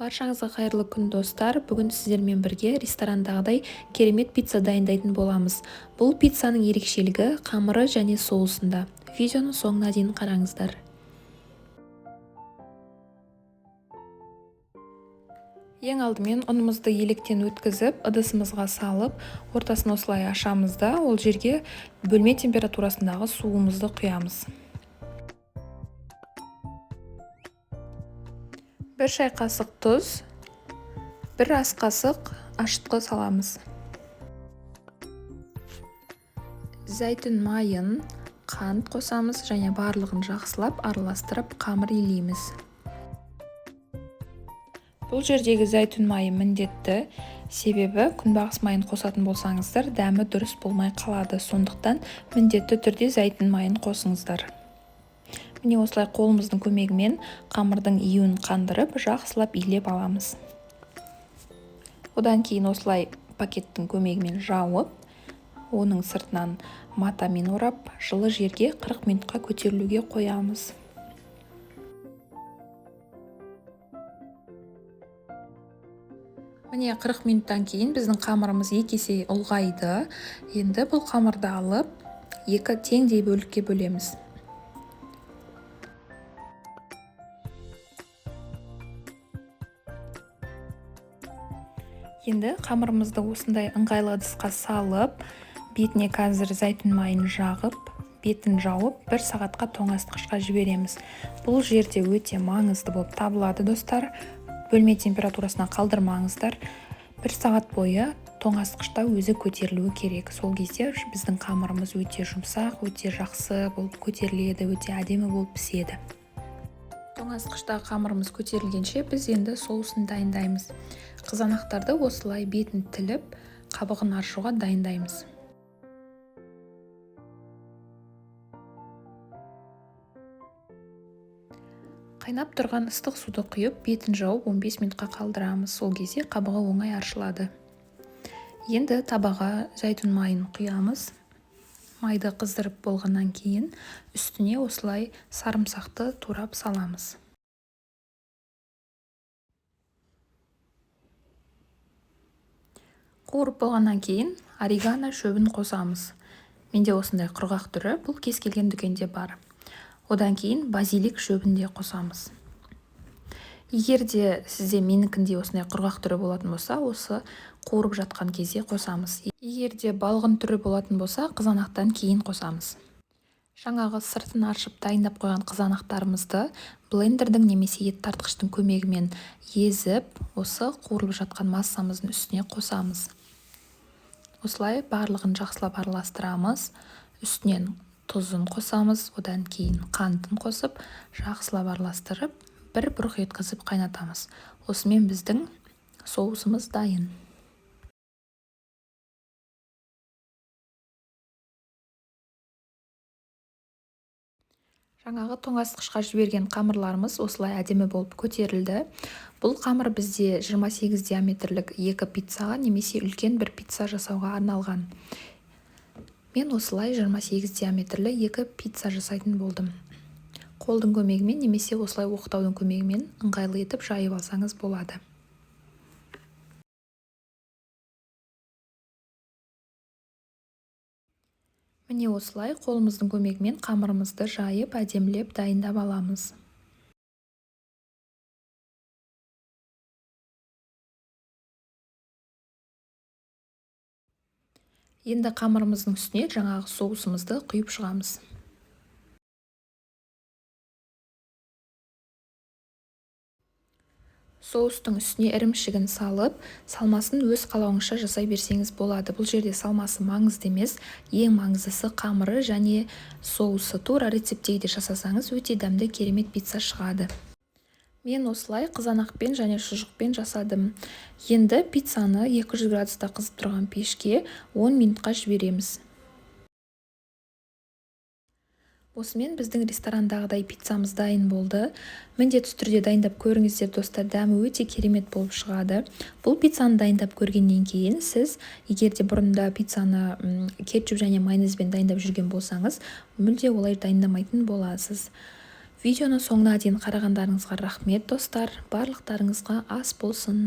Баршаңызға қайырлы күн, достар! Бүгін сіздермен бірге ресторандағыдай керемет пицца дайындайтын боламыз. Бұл пиццаның ерекшелігі қамыры және соусында. Видеоның соңына дейін қараңыздар. Ең алдымен ұнымызды електен өткізіп, ыдысымызға салып, ортасын осылай ашамыз да, ол жерге бөлме температурасындағы суымызды құямыз. 1 шай қасық тұз, 1 ас қасық ашытқы саламыз. Зәйтүн майын, қант қосамыз және барлығын жақсылап араластырып қамыр илейміз. Бұл жердегі зәйтүн майы міндетті, себебі күнбағыс майын қосатын болсаңыздар, дәмі дұрыс болмай қалады. Сондықтан міндетті түрде зәйтүн майын қосыңыздар. Міне, осылай қолымыздың көмегімен қамырдың июін қандырып, жақсылап илеп аламыз. Одан кейін осылай пакеттің көмегімен жауып, оның сыртынан матамен орап, жылы жерге 40 минутқа көтерілуге қоямыз. Міне, 40 минуттан кейін біздің қамырымыз 2 есе ұлғайды. Енді бұл қамырды алып, екі теңдей бөлікке бөлеміз. Енді қамырымызды осындай ыңғайлы ыдысқа салып, бетіне қазір зәйтүн майын жағып, бетін жауып, 1 сағатқа тоңазытқышқа жібереміз. Бұл жерде өте маңызды болып табылады, достар. Бөлме температурасына қалдырмаңыздар. 1 сағат бойы тоңазытқышта өзі көтерілуі керек. Сол кезде біздің қамырымыз өте жұмсақ, өте жақсы болып көтеріледі, өте әдемі болып піседі. Тоңазытқыштағы қамырымыз көтерілгенше біз енді соусын дайындаймыз. Қызанақтарды осылай бетін тіліп, қабығын аршуға дайындаймыз. Қайнап тұрған ыстық суды құйып, бетін жауып 15 минутқа қалдырамыз. Сол кезде қабығы оңай аршылады. Енді табаға зәйтүн майын құямыз. Майды қыздырып болғаннан кейін үстіне осылай сарымсақты турап саламыз. Қуырып болғаннан кейін орегано шөбін қосамыз. Менде осындай құрғақ түрі, бұл кез келген дүкенде бар. Одан кейін базилик шөбін де қосамыз. Егер де сізде менікіндей осындай құрғақ түрі болатын болса, осы қуырып жатқан кезде қосамыз. Егер де балғын түрі болатын болса, қызанақтан кейін қосамыз. Жаңағы сыртын аршып дайындап қойған қызанақтарымызды блендердің немесе ет тартқыштың көмегімен езіп, осы қуырылып жатқан массамыздың үстіне қосамыз. Осылай барлығын жақсылап араластырамыз. Үстінен тұзын қосамыз, одан кейін қантын қосып, жақсылап араластырып, бір бұрқ еткізіп қайнатамыз. Осымен біздің соусымыз дайын. Жаңағы тоңазытқышқа жіберген қамырларымыз осылай әдемі болып көтерілді. Бұл қамыр бізде 28 диаметрлік 2 пиццаға немесе үлкен бір пицца жасауға арналған. Мен осылай 28 диаметрлі 2 пицца жасайтын болдым. Қолдың көмегімен немесе осылай оқтаудың көмегімен ыңғайлы етіп жайып алсаңыз болады. Міне, осылай қолымыздың көмегімен қамырымызды жайып, әдемілеп дайындап аламыз. Енді қамырымыздың үстіне жаңағы соусымызды құйып шығамыз. Соустың үстіне ірімшігін салып, салмасын өз қалауыңызша жасай берсеңіз болады. Бұл жерде салмасы маңызды емес, ең маңыздысы қамыры және соусы. Тура рецепттегідей жасасаңыз, өте дәмді керемет пицца шығады. Мен осылай қызанақпен және шұжықпен жасадым. Енді пиццаны 200 градуста қызып тұрған пешке 10 минутқа жібереміз. Осымен біздің ресторандағыдай пиццамыз дайын болды. Міндетті түрде дайындап көріңіздер, достар, дәмі өте керемет болып шығады. Бұл пиццаны дайындап көргеннен кейін сіз, егер де бұрында пиццаны кетчуп және майонезбен дайындап жүрген болсаңыз, мүлде олай дайындамайтын боласыз. Видеоны соңына дейін қарағандарыңызға рахмет, достар! Барлықтарыңызға ас болсын!